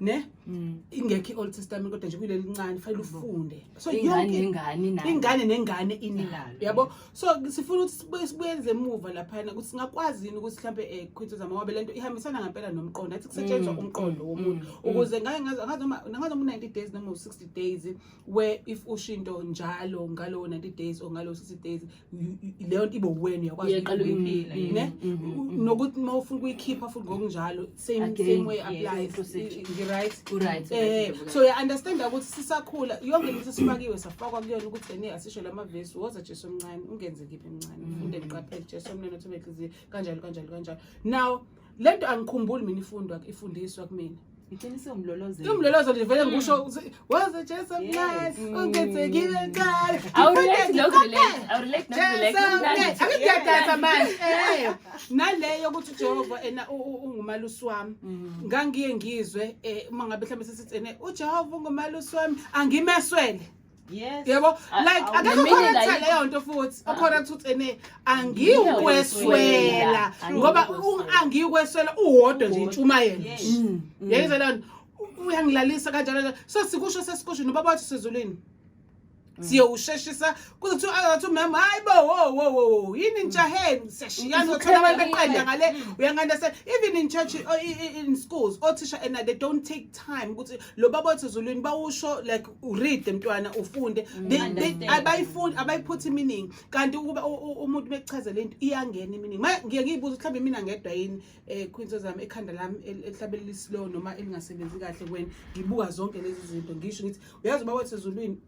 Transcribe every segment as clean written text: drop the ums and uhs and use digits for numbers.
Ne ingekho i-Old Testament, kodwa nje kuleli ncane fanele ufunde. So Ingane yonke nengane inayo. Ingane nengane inalo. Inalo. Yabo, so sifuna ukuthi sibuyele emuva laphana ukuthi singakwazi yini ukuthi mhlambe Queen Zama, ngoba lento ihambisana ngempela nomqondo, athi kusetshenziswa umqondo womuntu ukuze ngake ngazi, angazi noma 90 days noma u60 days, where if usho into njalo ngalo 90 days or ngalo 60 days, leyo nto ibe wena uyakwazi Uyaqala ukuyiphila, ne nokuthi uma ufuna ukuyikhipha futhi ngokunjalo, same Again, same way yes, applies. Procedure. Ngi-right? U-right. So ya understand ukuthi sisakhula yonke lento sifakiwe, safakwa kuyona ukuthi ene asisho lamavesi, "Woza Jesu omncane, ungenze ngiphi emncane, ufunde ngiqaphele, Jesu omncane othobe inhliziyo," kanjalo kanjalo kanjalo. Now lento angikhumbuli mina ifundwa, ifundiswa kumina. Iqinise umlolozelo. Umlolozo nje vele ngisho ukuthi, "Woza Jesu omncane, ungenze ngibe mncane." Awurelate nokurelate, awurelate nokurelate. Kumnandi. Ake ngiyadansa manje. Naleyo ukuthi uJehova ena ungumalusi wami, ngangiye ngizwe uma ngabe mhlawumbe sesithi ene uJehova ungumalusi wami, angimeswele. Yabo, like akekho Meaning correct ayikho. leyo nto futhi ocorrect ukuthi ene angiyikweswela, ngoba angiyikweswela uwodwa nje intshumayelo nje. Yayizwa leyo nto? Uyangilalisa kanjalo kanjalo. So sikusho, sesikusho nobaba wathi sezulwini, siyowusheshisa kuze kuthiwa athi umama, "Hayi bo, wo wo wo wo, yini nijaheni?" Siyashiyana, uthola abantu beqeda ngale. Uyangi-understand? Even in church or in schools, othisha and they don't take time ukuthi lo baba wathi ezulwini bawusho, like read mntwana, ufunde. They Understand. abayifundi, abayiphutha meaning, kanti ukuba umuntu bekuchazela into iyangena meaning. Ma ngiye ngiyibuza, mhlawumbe mina ngedwa yini, Queen zami, ekhanda lami elihlabe lislow noma elingasebenzi kahle, wena ngibuka zonke lezi zinto, ngisho ngithi uyazi ubaba wethu ezulwini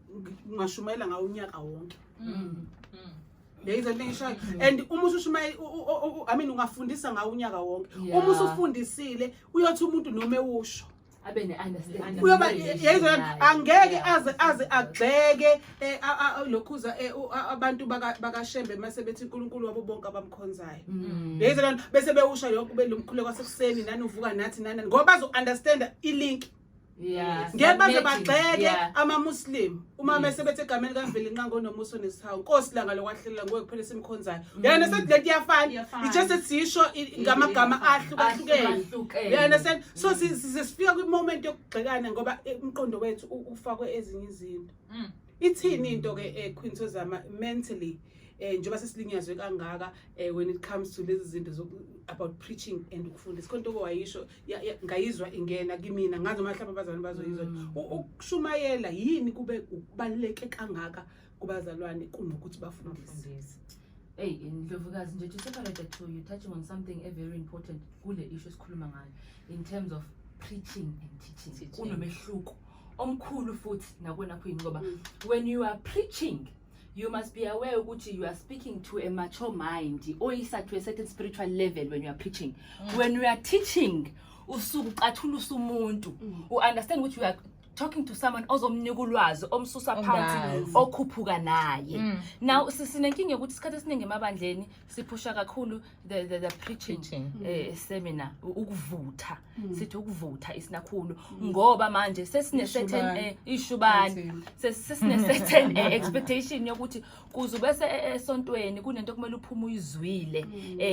ngashumayela ngawo unyaka wonke. Leyizo into engishoyo, and uma usushumayela, I mean, ungafundisa ngawo unyaka wonke. Uma usufundisile, uyothi umuntu noma ewusho abe ne-understanding. Uyoba yayizwa, angeke aze agxeke lokhuza abantu bakaShembe mase bethi uNkulunkulu wabo bonke abamkhonzayo. Yayizwa lento? Bese bewusha yonke belomkhuleko wasekuseni nani, uvuka nathi nani, ngoba bazo understand i-link. Ngeke baze bagxeke ama-Muslim uma bese bethi, "Egameni kaMvelinqangi onomusa nesihawu, Nkosi langa lokwahlulela, nguwe kuphela esimkhonzayo." Uyana, sethi lento iyafana. Iyafana. It's just that sisho ngamagama ahlukahlukene. Ahlukahlukene. You understand? So sifika kwi-moment yokugxekana ngoba umqondo wethu ufakwe ezinye izinto. Ithini into ke, Queen Thozama, mentally, njengoba sesilinyazwe kangaka, when it comes to lezi zinto about preaching and ukufundisa, khona into owayisho ngayizwa ingena kimina, ngazi noma mhlawumbe abazalwane bazoyizwa. Ukushumayela yini kube ukubaluleke kangaka kubazalwane kunokuthi bafundise? Bafundise. Hey, Ndlovukazi, nje to separate the two, you're touching on something a very important kule issue esikhuluma ngayo in terms of preaching and teaching. Teaching. Kunomehluko omkhulu futhi nakona, Queen, ngoba when you are preaching, you must be aware ukuthi you are speaking to a mature mind oyisa to a certain spiritual level when you are preaching. When you are teaching, usuke ucathulisa umuntu, u-understand ukuthi you are talking to someone ozomnika ulwazi, omsusa phansi, Ongazi. okhuphuka naye. Now sinenkinga yokuthi isikhathi esiningi emabandleni siphusha kakhulu the preaching, Preaching. Seminar, ukuvutha, sithi ukuvutha isinakhulu, ngoba manje sesine certain Ishubane. ishubane. Inzima. Sesine certain expectation yokuthi kuze bese esontweni kunento okumele uphume uyizwile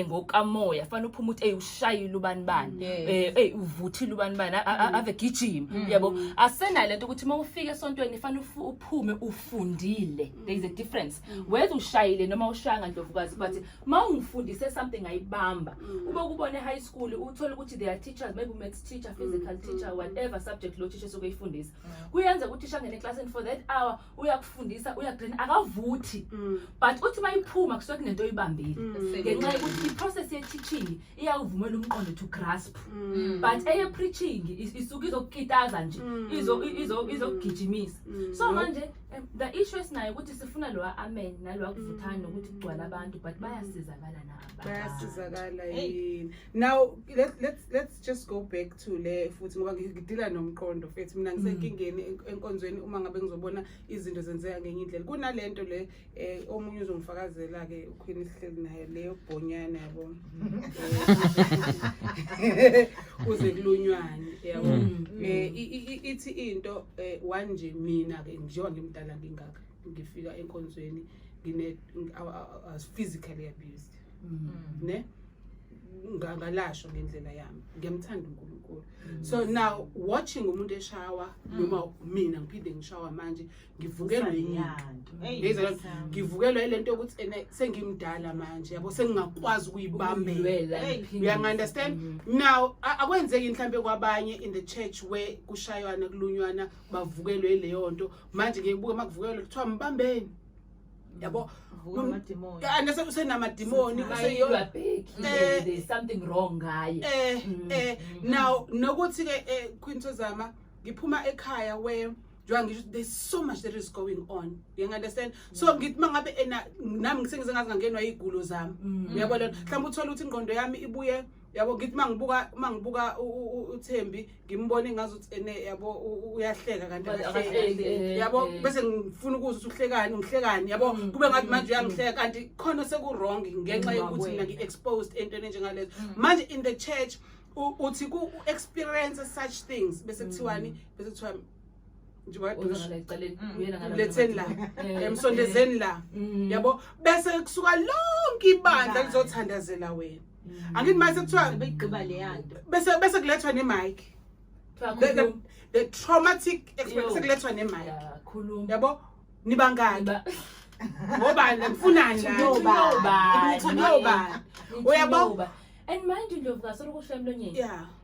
ngokamoya, fanele uphume uthi, "Ey, ushayile ubani bani." "Ey, uvuthile ubani bani, ave gijima." Yabo, asenayo lento ukuthi uma ufika esontweni fanele uphume ufundile. There is a difference whether ushayile noma ushaya, Ndlovukazi, but uma ungifundise something ayibamba, ube ukubone high school, uthole ukuthi there are teachers, maybe maths teacher, physical teacher, whatever subject lo teacher esuke eyifundisa, kuyenza ukuthi uthisha angene eklasini for that hour, uyakufundisa, uyagreen, akavuthi, but uthi uma iphuma kusuke kunento oyibambile, ngenxa yokuthi i-process ye-teaching iyawuvumela umqondo to grasp, but eye-preaching isuke izokukitaza nje, izokugijimisa. So manje the issue esinayo ukuthi sifuna lowa amen nalowa kuvuthana nokuthi kugcwala abantu, but bayasizakala na abantu? Bayasizakala Hey. yini? Now let's just go back to le futhi, ngoba ngidila nomqondo futhi mina ngisenkingeni enkonzweni uma ngabe ngizobona izinto zenzeka ngenye indlela kunalento le. Omunye uzongifakazela ke uQueen isihleli naye, leyo bhonyana, yabo, kuze kulunywane, yabo. Ithi into one nje, mina ke njengoba ngimdala ngingaka, ngifika enkonzweni ngine I was physically abused, ne Ngalasho ngendlela yami, ngiyamthanda uNkulunkulu. So now watching umuntu eshawa, noma mina ngiphinde ngishawa manje, ngivukelwe inyika. Ngiyizwa lento, ngivukelwa ile nto yokuthi ene sengimdala manje, yabo, sengingakwazi ukuyibambela. Ukuyilwela, Hey. ngiphinde. Uyangi-understand? Now akwenzeki mhlambe kwabanye in the church where kushaywana, kulunywana, bavukelwe leyo nto. Manje ngibuka makuvukelwe kuthiwa mbambeni, yabo. Vuka amadimoni. Usenamadimoni. Mayilwa bheki, there's something wrong ngaye. Now nokuthi ke, Queen Thozama, ngiphuma ekhaya where njengoba ngisho there's so much that is going on, you understand? So ngithi mangabe ena nami ngisengize ngaze ngangenwa iy'gulo zami, uyabona, mhlawumbe uthole ukuthi ingqondo yami ibuye, yabo, ngithi mangibuka uThembi, ngimbone ngazi ukuthi ene, yabo, uyahleka kanti akahleki. Akahleki, Yabo, bese ngifuna ukuzwa ukuthi uhlekani, ngihlekani, yabo, kube ngathi manje uyangihleka kanti khona seku-wrong ngenxa yokuthi mina Wakwena. ngi-exposed entweni enjengalezo. Manje in the church uthi ku-experience such things, bese kuthiwani? Bese kuthiwa njengoba Uza ngala ecaleni, uyena ngala. Letheni la, emsondezeni la, yabo, bese kusuka lonke ibandla lizothandazela wena. Angithi mase kuthiwa Sebeyigqiba leya nto. bese kulethwa ne-mic. Kuthiwa The khuluma. The traumatic experience, Yo. sekulethwa ne-mic. Ya, khuluma. Yabo, nibangaki? Ngobani? Nifunani la? Nobani? Nobani? Uyabo? Uyabo? And mind you, Ndlovukazi, sorry ukusho emlonyeni.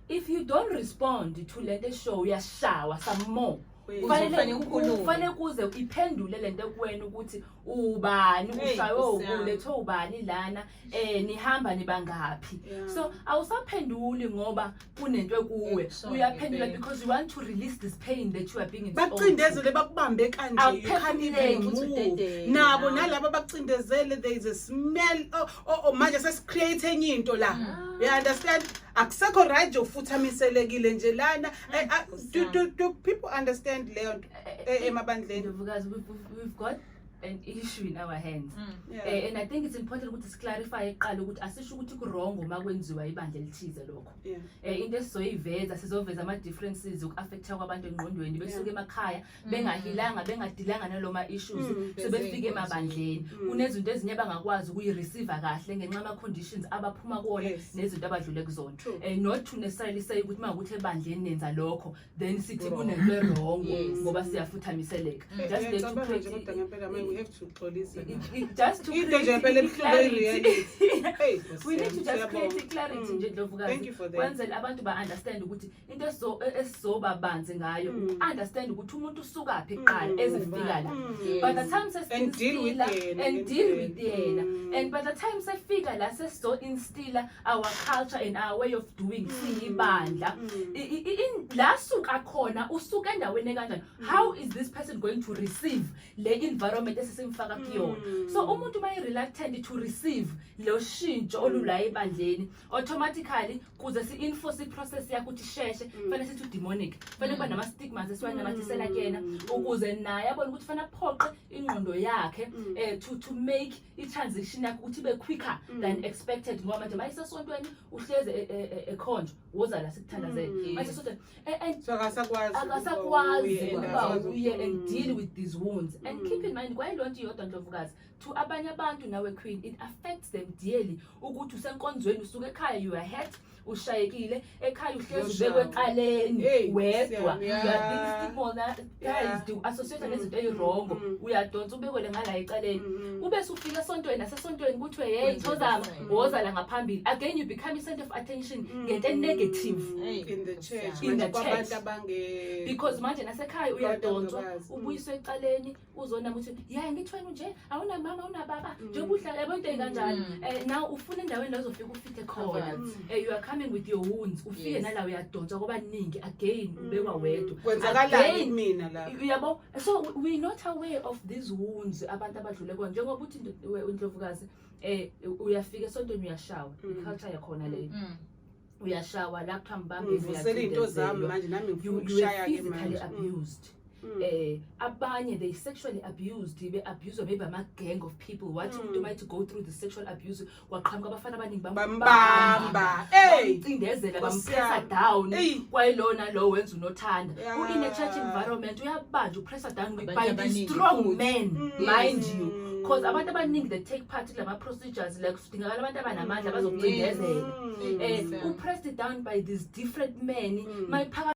If you don't respond to lento show, uyashawa some more. Wait. Kufanele Uzofanele ukhulume. kufanele kuze iphendule lento kuwena ukuthi ubani, Hey, ushaywe, Nkosi yami. ulethwe ubani lana, nihamba nibangaphi. So awusaphenduli ngoba kunento ekuwe. Ekushoyo Uyaphendula ngempela. because you want to release this pain that you are being exposed to. Bakucindezele, bakubambe kanje, you can't even Awuphefumuleki. Ukuthi move. udedele Nabo nawe. nalabo abacindezele, there is a smell. Oh, manje sesicreate enye into la, you understand? Akusekho right nje, ufuthamiselekile nje lana. Do people understand leyo nto emabandleni? Ndlovukazi, we've got an issue in our hands. And I think it's important ukuthi siclarify eqala ukuthi asisho ukuthi ku-wrong uma kwenziwa ibandla elithize lokho. Into esizoyiveza, sizoveza ama-differences uku-affecta kwabantu engqondweni besuke emakhaya bengahilanga, bengadilanga naloma issues, sebefika emabandleni, kunezinto ezinye abangakwazi ukuyi-receive kahle ngenxa yama-conditions abaphuma kuwona nezinto abadlule kuzona. Not to necessarily say ukuthi uma ukuthi ebandleni nenza lokho, then sithi kunento e-wrong ngoba siyafuthamiseleka. Just there to Ngiyacabanga nje, create kodwa ngempela manje we have to xolisa. Just to Into nje create ngempela ebuhlungu i-clarity. reality. Hey, We need to just siyabonga. create i-clarity nje, Ndlovukazi, Thank you for that. kwenzele abantu ba-understand ukuthi into esizoba banzi ngayo, understand ukuthi umuntu usukaphi kuqala ezifika la. By the time And deal with sesi-instilla yena and deal with yena, and by the time sefika la, sesizo-instilla our culture and our way of doing siyibandla. La suka khona, usuka endaweni ekanjani? How is this person going to receive le environment esesimfaka kuyona? So umuntu uma reluctant to receive lo shintsho olula ebandleni, automatically kuze si-enforce i-process yakho ukuthi isheshe, fanele sithi udemonic, fanele kuba nama-stigmas esiwanamathisela kuyena ukuze naye abone ukuthi fanele aphoqe ingqondo yakhe to make i-transition yakhe ukuthi ibe quicker than expected, ngoba manje mayisesontweni uhleze ekhonjwa, woza la sikuthandazele, mayisesontweni and So akasakwazi akasakwazi ukuba ukuba akasakwazi uye and deal with these wounds. And keep in mind, kwayiloo nto iyodwa, Ndlovukazi, to abanye abantu nawe, Queen, it affects them dearly ukuthi usenkonzweni, usuke ekhaya, you are hurt, ushayekile ekhaya, uhlezi ubekwe eqaleni Hey, wedwa, siyami, you are being stigmatized, associated nezinto eyi-wrong, uyadonsa ubekwele ngala ecaleni, ube sufika esontweni, nasesontweni kuthiwe, "Hey, Thozama, woza la ngaphambili." Again you become i-center of attention ngento e-negative. In the church. In the Manje kwabantu church. abange Because manje nasekhaya Abantu uyadonswa, abangabazi. ubuyiswe ecaleni, uzona ukuthi ya ngithi wena nje awunamama, awunababa, njengoba uhlala, yabo, into ey'kanjalo. Now ufuna endaweni la uzofika ufithe khona. You are coming with your wounds, ufike nala uyadonswa kwabaningi, again ubekwa wedwa. Kwenzakalani Again, kumina la? Uyabo, so we're not aware of these wounds abantu abadlule kona, njengoba uthi uNdlovukazi, uyafika esontweni, uyashawa, i-culture yakhona leyo, uyashawa la, kuthiwa mbambe. Ngivusela iy'nto zami manje, nami ngifuna You were ukushaya-ke physically manje. abused. Abanye they sexually abused, be-abused maybe ama-gang of people. Wathi umuntu mayithi go through the sexual abuse, kwaqhamuka abafana abaningi, Bambamba, hey. bamcindezela, Nkosi bampressa yami. down. Eyi. Kwayilona lo wenza unothanda, u-in a church environment, uyabanjwa, upressa down Abantu by the abaningi strong futhi. men, mind you. Because abantu abaningi, they take part kulama procedures, like kudingakala abantu abanamandla bazokucindezela, u-pressed down by these different men mayiphaka.